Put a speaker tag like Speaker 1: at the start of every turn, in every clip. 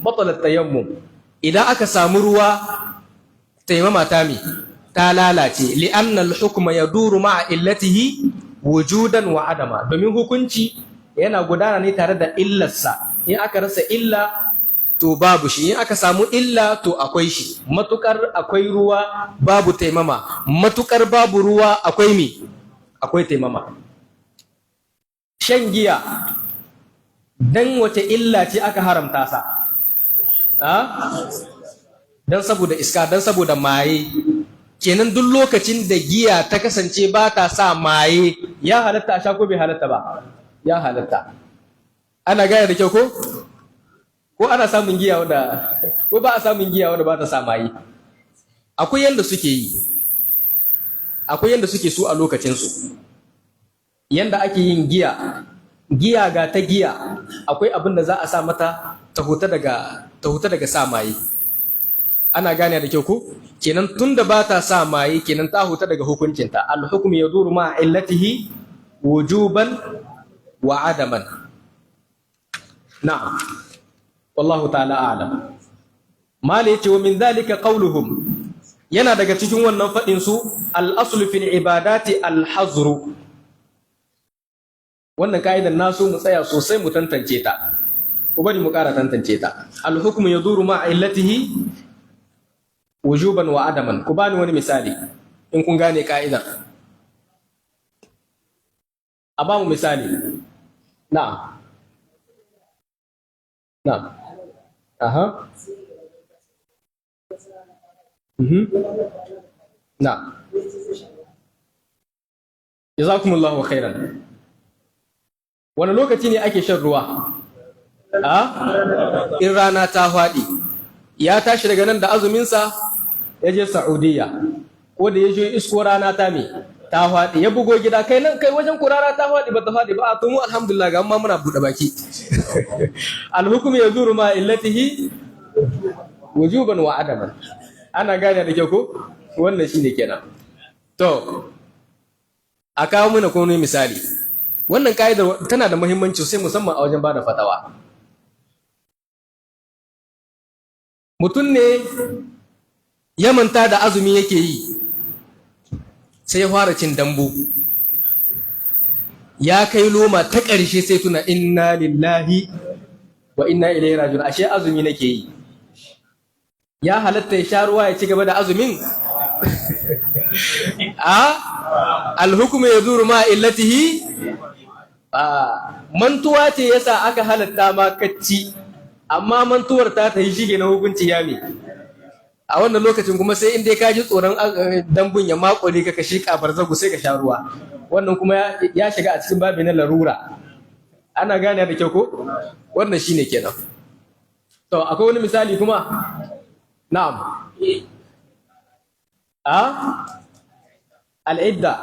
Speaker 1: Batala tayammum. Idan aka samu ruwa, taimama ta mi ta lalace. Li'anna al-hukma yaduru ma'a illatihi wujudan wa adama, domin hukunci yana gudana ne tare da illarsa. In aka rasa illa, to babu shi. In aka samu illa, to akwai shi. Matukar akwai ruwa, babu taimama. Matukar babu ruwa, akwai mi? Akwai taimama. Shan giya, dan wace illa ce aka haramta sa? A dan saboda iska, dan saboda maye. Kenan duk lokacin da giya ta kasance ba ta sa maye, ya halatta a sha ko bai halatta ba? Ya halatta. Ana gane da kyau ko? Ko ana samun giya wanda, ko ba a samun giya wanda ba ta sa maye? Akwai yanda suke yi, akwai yanda suke su a lokacin su, yanda ake yin giya. Giya ga ta giya, akwai abin da za a sa mata ta huta daga sa maye. Ana gane da kyau ko? Kenan tunda ba ta sa maye, kenan ta huta daga hukuncinta. Al-hukmu yaduru ma illatihi wujuban wa adaman. Na'am, wallahu ta'ala a'lam. Mala yace: wa min dhalika qawluhum, yana daga cikin wannan fadin su, al-aslu fil ibadati al-hazru. Wannan ka'idar nasu mu tsaya sosai mu tantance ta, ku bari mu ƙara tantance ta. Al-hukmu yaduru ma illatihi wujuban wa adaman. Ku bani wani misali in kun gane ka'idar. A ba mu misali. Na'am, aha, na'am, jazakumullahu khairan. Wani lokaci ne ake shan ruwa? A in rana ta faɗi. Ya tashi daga nan da azuminsa, ya je Saudiya. Ko da ya je, isko rana ta me ta faɗi. Ya bugo gida: "Kai nan, kai wajen kurara ta faɗi ba ta faɗi ba?" "A to mu alhamdulillah, ga amma muna buɗe baki." Alhukum yaduru ma illatihi wujuban wa adaman. Ana gane da kyau ko? Wannan shine kenan. To, a kawo mana ko misali. Wannan ka'idar tana da muhimmanci sosai, musamman a wajen bada fatawa. Mutum ne ya manta da azumi yake yi, sai ya fara cin dambu. Ya kai loma ta ƙarshe, sai tuna: "Inna lillahi wa inna ilaihi raji'un, ashe azumi nake yi." Ya halatta ya sha ruwa ya ci gaba da azumin? A alhukumu yaduru ma illatihi. A mantuwa ce yasa aka halatta ma kacci, amma mantuwar ta ta yi shige na hukunci ya me a wannan lokacin kuma, sai in dai ka ji tsoron dambun ya makure ka, kashi kafar zagu, sai ka sha ruwa. Wannan kuma ya shiga a cikin babi na larura. Ana gane da kyau ko? Wannan shine kenan. To, akwai wani misali kuma? Na'am, a al'idda,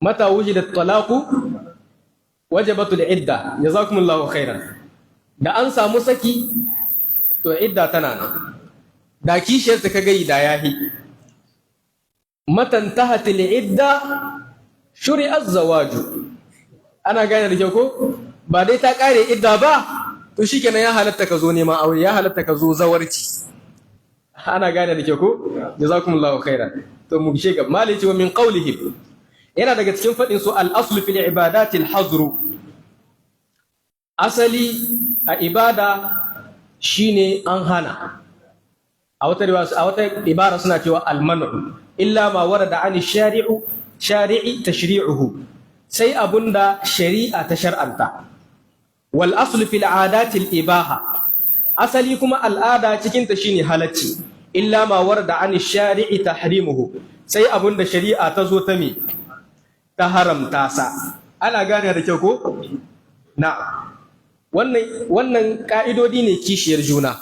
Speaker 1: mata wujida talaqu wajabatul idda. Jazakumullahu khairan. Da an samu saki, to idda tana nan. Da kishiyar ta kaga da yahi. Matan tahatil idda shuri'a zawaju. Ana gane da kyau ko? Ba dai ta kare idda ba, to shikenan, ya halatta ka zo neman aure, ya halatta ka zo zawarci. Ana gane da kyau ko? Jazakumullahu khairan. To, mu bishe gaba. Mali ce: wa min qawlihi, yana daga cikin faɗin su, al-aslu fil ibadati al-hazru. Asali a ibada shine an hana. A wata a wata ibara suna cewa al-man'u, illa ma warada an shari'u shari'i tashri'uhu, sai abunda shari'a ta shar'anta. Wal aslu fil adati al-ibaha, asali kuma al'ada cikin ta shine halacci, illa ma warada an shari'i tahrimuhu, sai abunda shari'a ta zo ta me ta haramta sa. Ana gane da kyau ko? Na'am. Wannan ka'idodi ne kishiyar juna.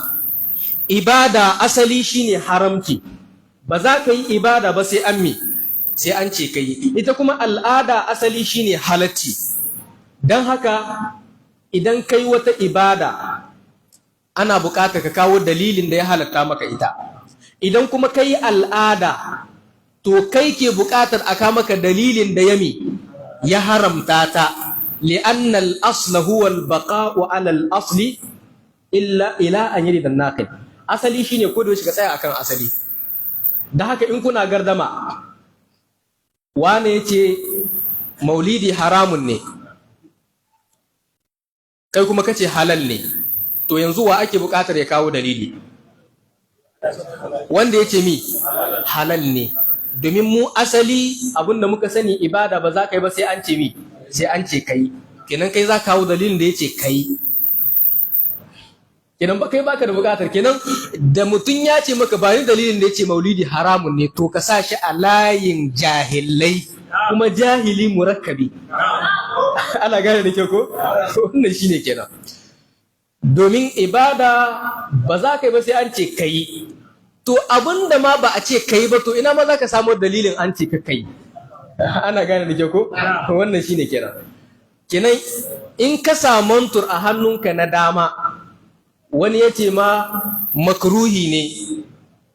Speaker 1: Ibada asali shine haramci, ba za ka yi ibada ba sai an me sai an ce ka yi. Ita kuma al'ada asali shine halacci. Don haka idan kai wata ibada, ana buƙatar ka kawo dalilin da ya halatta maka ita. Idan kuma kai al'ada, to kai ke buƙatar a kawo maka dalilin da ya mi ya haramta ta. Li'anna al-asla huwa al-baqa'u 'ala al-asli illa ila an yarida an-naqil. Asali shine ko da ka tsaya akan asali. Da haka in kuna gardama, wane yace maulidi haramun ne, kai kuma kace halal ne, to yanzu wa ake buƙatar ya kawo dalili? Wanda yace mi halal ne. Domin mu asali abinda muka sani, ibada ba za ka yi ba sai an ce mi, sai an ce kai. Kenan kai za ka kawo dalilin da yace kai. Kenan ba kai baka da buƙatar. Kenan da mutum ya ce maka ba ni dalilin da yace maulidi haramun ne, to ka sa shi a layin jahilai, kuma jahili murakkabi. Ana gane da kyau ko? Wannan shine kenan. Domin ibada ba za ka yi ba sai an ce kai. To abinda ma ba a ce kai ba, to ina ma za ka samu dalilin an ce ka kai? Ana gane da kyau ko? Wannan shine kenan. Kenan in ka samu montur a hannunka na dama, wani ya ce ma makruhi ne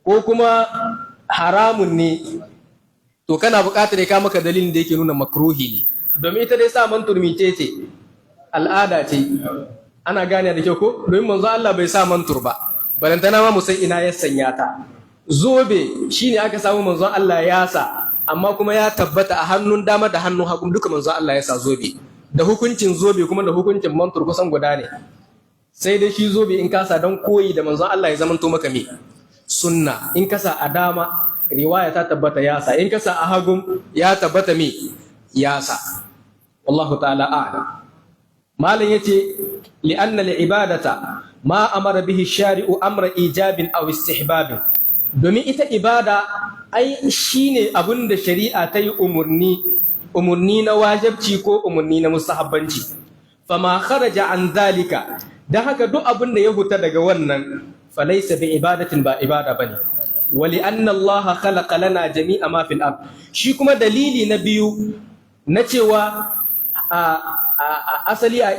Speaker 1: ko kuma haramun ne, to kana buƙatar ya kawo maka dalilin da yake nuna makruhi ne. Domin ita dai sa mantur mice ce, al'ada ce. Ana gane da kyau ko? Domin manzo Allah bai sa mantur ba, balantana ma mu san ina ya sanya ta. Zobe shine aka samu manzon Allah ya sa, amma kuma ya tabbata a hannun dama da hannun hagu duka manzon Allah ya sa zobe. Da hukuncin zobe kuma da hukuncin mantur kusan guda ne, sai dai shi zobe in kasa don koyi da manzon Allah ya zamanto maka me sunna. In kasa a dama, riwaya ta tabbata ya sa. In kasa a hagu, ya tabbata me ya sa. Wallahu ta'ala a'lam. Malam yace li'anna al-ibadata ma amara bihi shari'u amra ijabin aw istihbabin. Domin ita ibada ai shine abin da shari'a ta yi umurni, umurni na wajibci ko umurni na mustahabbanci. Fama kharaja an zalika, dan haka duk abin da ya huta daga wannan, falaysa bi ibadatin, ba ibada bane. Wali anna Allah khalaqa lana jami'a ma fil ard. Shi kuma dalili na biyu na cewa a asali a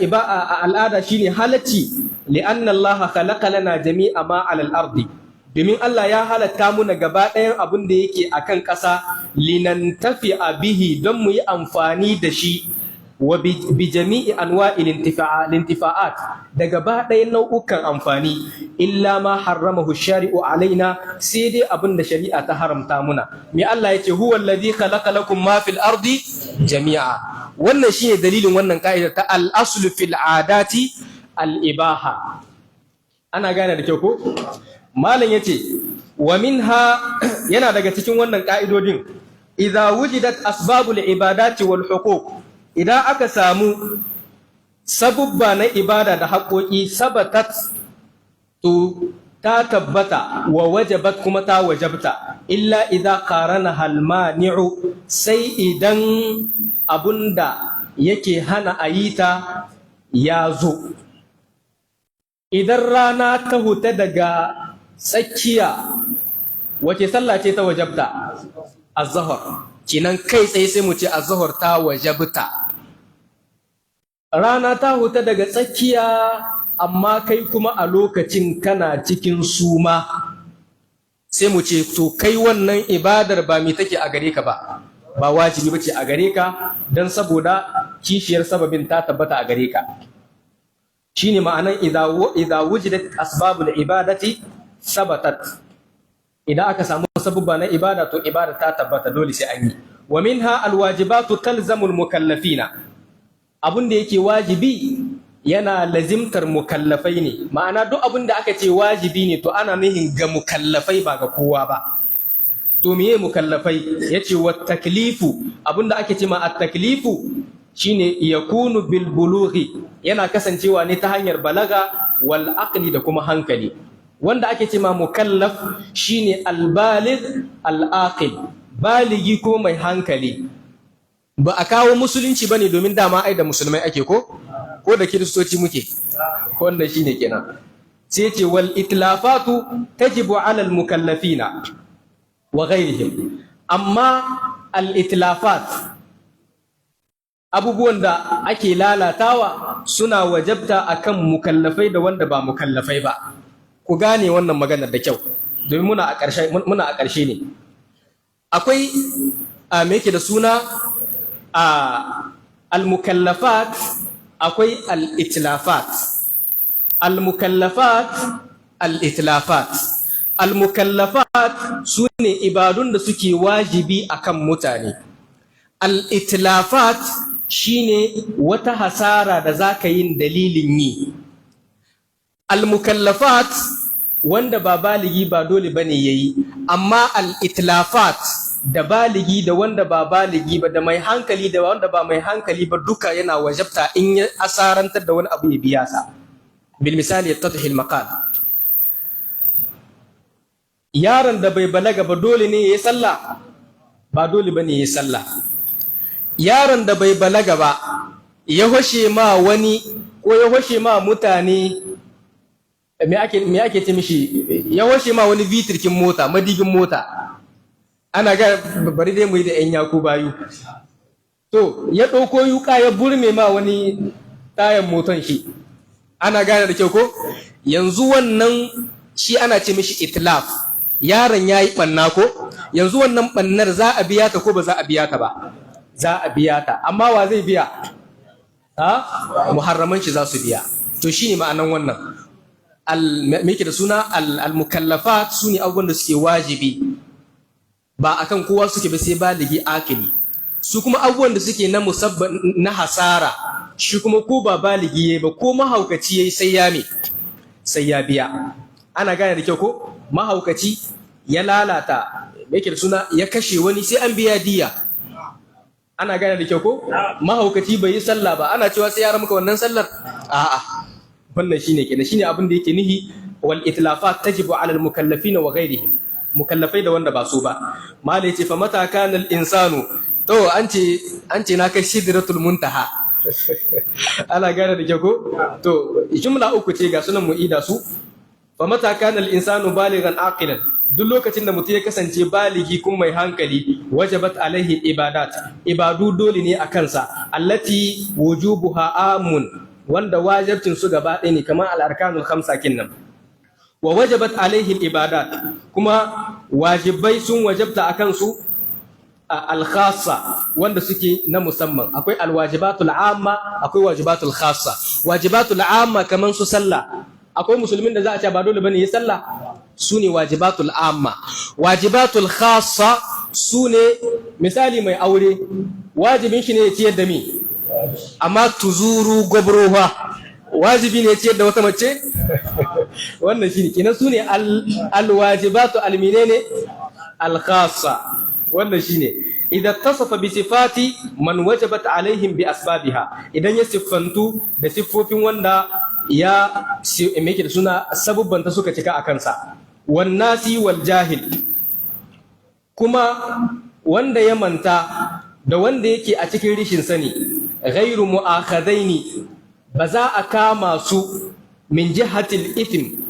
Speaker 1: al'ada shine halacci, li'anna Allah khalaqa lana jami'a ma 'ala al-ardi, domin Allah ya halatta muna gaba ɗayan abin da yake akan ƙasa, linantafi bihi, don mu yi amfani da shi, wa bi jami'i anwa'il intifa'at, da gaba ɗayan nau'ukan amfani, illa ma harramahu shari'u alaina, sai dai abin da shari'a ta haramta muna. Me Allah yace? Huwa alladhi khalaqa lakum ma fil ardi jami'a. Wannan shine dalilin wannan ka'ida ta al aslu fil adati al ibaha. Ana gane da kyau ko? Malam yace wa minha, yana daga cikin wannan ka'idodin, idza wujidat asbabul ibadati wal huquq, idan aka samu sabubba na ibada da haƙoƙi, sabatat, to ta tabbata, wa wajabat, kuma ta wajabta, illa idza qarana al mani'u, sai idan abunda yake hana ayita ya zo. Idan rana ta huta daga tsakiya, wace sallah ce ta wajabta? Azhar. Kinan kai tsaye sai mu ce azhar ta wajabta. Rana ta huta daga tsakiya, amma kai kuma a lokacin kana cikin suma, sai mu ce to kai wannan ibadar ba mi take a gare ka ba, ba wajibi bace a gare ka, don saboda kishiyar sababin ta tabbata a gare ka. Shine ma'anan idza wujidat asbabul ibadati sabatat. Idan aka samu sabubba na ibada, to ibada ta tabbata, dole sai an yi. Wa minha alwajibatu talzamul mukallafina. Abun da yake wajibi yana lazimtar mukallafai ne. Ma'ana, duk abun da aka ce wajibi ne, to ana nuhin ga mukallafai, ba ga kowa ba. To miye mukallafai? Yace wa taklifu, abun da ake ce ma at taklifu shine yakunu bil bulughi, yana kasancewa ne ta hanyar balaga, wal aqli, da kuma hankali. Wanda ake ce ma mukallaf shine al baligh al aqil, baligi ko mai hankali. Ba a kawo musulunci bane, domin dama ai da musulmai ake, ko da kiristoci muke? Wannan shine kenan. Sai ce wal itlafatu tajibu ala al mukallafina wa ghairihim. Amma al itlafat, abubuwan da ake lalatawa, suna wajabta akan mukallafai da wanda ba mukallafai ba. Ku gane wannan maganar da kyau, domin muna a ƙarshe ne. Akwai a me yake da suna, a Al-mukallafat, akwai al-itlafat. Al-mukallafat, al-itlafat. Al-mukallafat su ne ibadun da suke wajibi akan mutane. Al-itlafat shine wata hasara da za ka yin dalilin yi. Al-mukallafat, wanda ba baligi ba dole bane yayi, amma al-itlafat, da baligi da wanda ba baligi ba, da mai hankali da wanda ba mai hankali ba, duka yana wajabta in ya asarantar da wani abu ya biya sa. Bil misali yattadhi al maqal. Yaron da bai balaga ba, dole ne yayi sallah? Ba dole bane yayi sallah. Yaron da bai balaga ba ya hwashe ma wani ko ya hwashe ma mutane, me ake ce mishi, ya hwashe ma wani vitre kin mota, madigin mota, ana ga bari dai mu yi da yan yaku bayu, to ya ɗauko yuka ya burme ma wani tayan moton shi, ana gane da kyau ko? Yanzu wannan shi ana ce mishi itlaf. Yaron ya yi ɓanna ko? Yanzu wannan ɓannar za a biya ta ko ba za a biya ta ba? Za a biya ta, amma wa zai biya? Ha, muharraman shi za su biya. To shine ma'anan wannan. Me yake da suna, al-mukallafat su ne abubuwan da suke wajibi, ba akan kowa suke ba sai baligi akili. Su kuma abubuwan da suke na musabba na hasara, shi kuma ko ba baligi yayi ba ko mahaukaci yayi, sai ya me, sai ya biya. Ana gane da kyau ko? Mahaukaci ya lalata, me yake da suna, ya kashe wani, sai an biya diya. Ana gane da kyau ko? Mahaukaci bai yi sallah ba, ana cewa sai ya ramka wannan sallar? A'a. Wannan shine kenan, shine abin da yake nihi, wal itlafat tajibu ala al mukallafin wa ghairihim, mukallafai da wanda ba su ba. Mala yace fa mata kana al insanu, to an ce na kai sidratul muntaha. Ana gane da kyau ko? To jumla uku ce, ga sunan mu ida su. Fa mata kana al insanu balighan aqilan, duk lokacin da mutum ya kasance baligi kuma mai hankali, wajabat alaihi ibadat, ibadu dole ne a kansa, allati wujubuha amun, wanda wajibcin su gaba ɗaya ne, kamar al-arkanul khamsa kinnan. Wa wajabat alaihi ibadat, kuma wajibai sun wajabta akan su al-khassa, wanda suke na musamman. Akwai alwajibatul amma, akwai wajibatul khassa. Wajibatul amma kaman su sallah. Akwai musulmin da za a ce ba dole bane yi sallah? Su ne wajibatul amma. Wajibatul khassa su ne misali mai aure, wajibin shi ne ya ciyar da mi, amma tuzuru gwabrowa wajibi ne ya ciyar da wata mace? Wannan shine kenan, su ne alwajibatu alminene alkhassa. Wannan shine idan tasafa bi sifati man wajabat alaihim bi asbabiha, idan ya siffantu da siffofin wanda ya me yake da suna, sabubbanta suka cika a kansa. Wan nasi wal jahil, kuma wanda ya manta da wanda yake a cikin rishin sani, ghairu mu'akhadaini, ba za a kama su min jihatil ithm,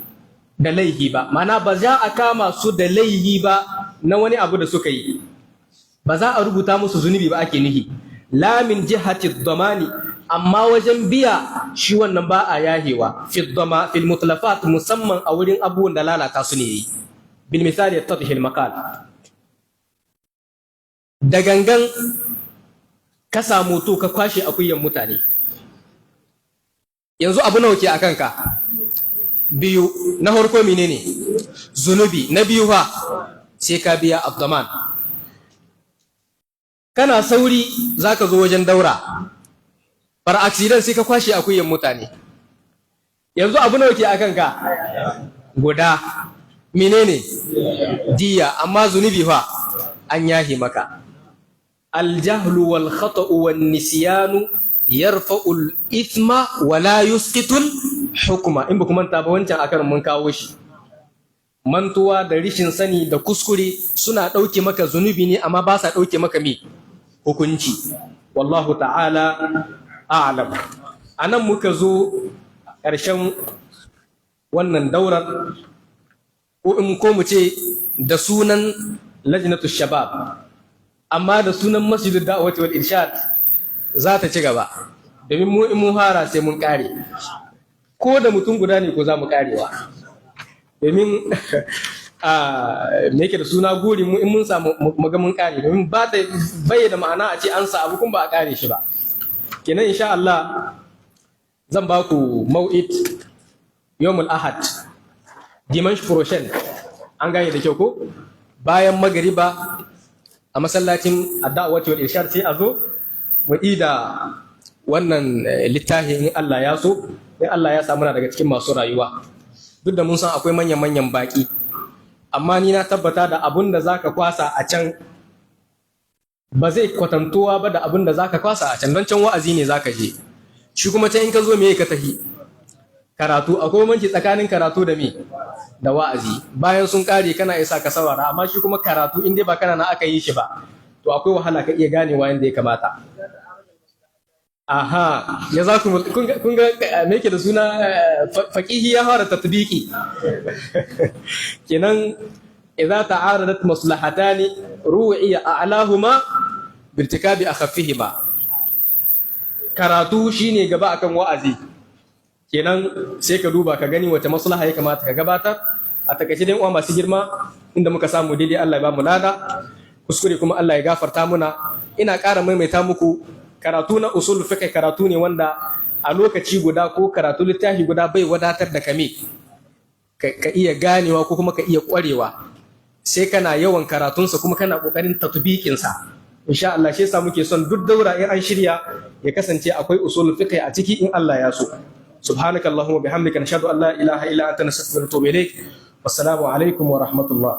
Speaker 1: da laihi ba, mana ba za a kama su da laihi ba na wani abu da suka yi, ba za a rubuta musu zunubi ba ake nihi. La min jihati damani, amma wajen biya shi wannan ba a yahewa, fi dama fil mutlafat, musamman a wurin abubuwan da lalata su ne yi. Bil misali yattadhi al maqal. Da gangan ka samu to ka kwashe akuyan mutane, yanzu abu nawa ke a kanka? Biyu. Na farko menene? Zunubi. Na biyu fa? Sai ka biya abdaman. Kana sauri zaka zo wajen daura, par accident sai ka kwashe akuyan mutane, yanzu abu nawa ke akan ka? Guda. Menene? Diya. Amma zunubi fa an yahi maka. Aljahlu wal khata'u wan nisyanu yarfa'u al ithma wa la yusqitu al hukma. In ba ku manta ba, wancan akan mun kawo shi. Mantuwa da rishin sani da kuskure suna ɗauke maka zunubi ne, amma ba sa ɗauke maka me? Hukunci. Wallahu ta'ala a'lam. Anan muka zo ƙarshen wannan daurar, ko in ko mu ce da sunan lajnatu shabab, amma da sunan masjidud da'wati wal irshad za ta ci gaba, domin mu in mun fara sai mun kare, ko da mutum guda ne ko za mu karewa. Domin a me yake da suna, guri mu in mun samu mu ga mun kare, domin ba ta bai da ma'ana a ce an sa abu kun ba a kare shi ba. Kenan insha Allah zan ba ku mau'id yawmul ahad, dimanche prochain. An gane da kyau ko? Bayan magariba a masallacin Adda'wati wal Irshad, sai a zo mu ida wannan littafi in Allah ya so, in Allah ya samu daga cikin masu rayuwa. Duk da mun san akwai manyan-manyan baki, amma ni na tabbata da abun da zaka kwasa a can ba zai kwatantuwa ba da abun da zaka kwasa a can, don can wa'azi ne zaka je. Shi kuma can in ka zo, me ka tahi? Karatu. Akwai bambanci tsakanin karatu da me da wa'azi. Bayan sun kare kana isa ka saurara, amma shi kuma karatu, in dai ba kana na aka yi shi ba, to akwai wahala ka iya ganewa yadda ya kamata. Aha, ya za ku kun ga me yake da suna, faqihi ya fara tatbiki. Kenan idza ta'aradat maslahatani ru'iya a'lahuma birtikabi akhaffihima. Karatu shine gaba akan wa'azi. Kenan sai ka duba ka gani wace maslaha ya kamata ka gabatar. A takaice dai, uwa masu girma, inda muka samu daidai Allah ya ba mu lada, kuskure kuma Allah ya gafarta muna. Ina ƙara maimaita muku, karatu na usul fiqh karatu ne wanda a lokaci guda ko karatu littafi guda bai wadatar da kame ka iya ganewa ko kuma ka iya ƙwarewa, sai kana yawan karatunsa kuma kana ƙoƙarin tatbikinsa insha Allah. Shi yasa muke son duk daura in an shirya ya kasance akwai usul fiqh a ciki in Allah ya so. Subhanakallahumma bihamdika, nashhadu an la ilaha illa anta, nastaghfiruka wa natubu ilaik. Wassalamu alaikum wa rahmatullah.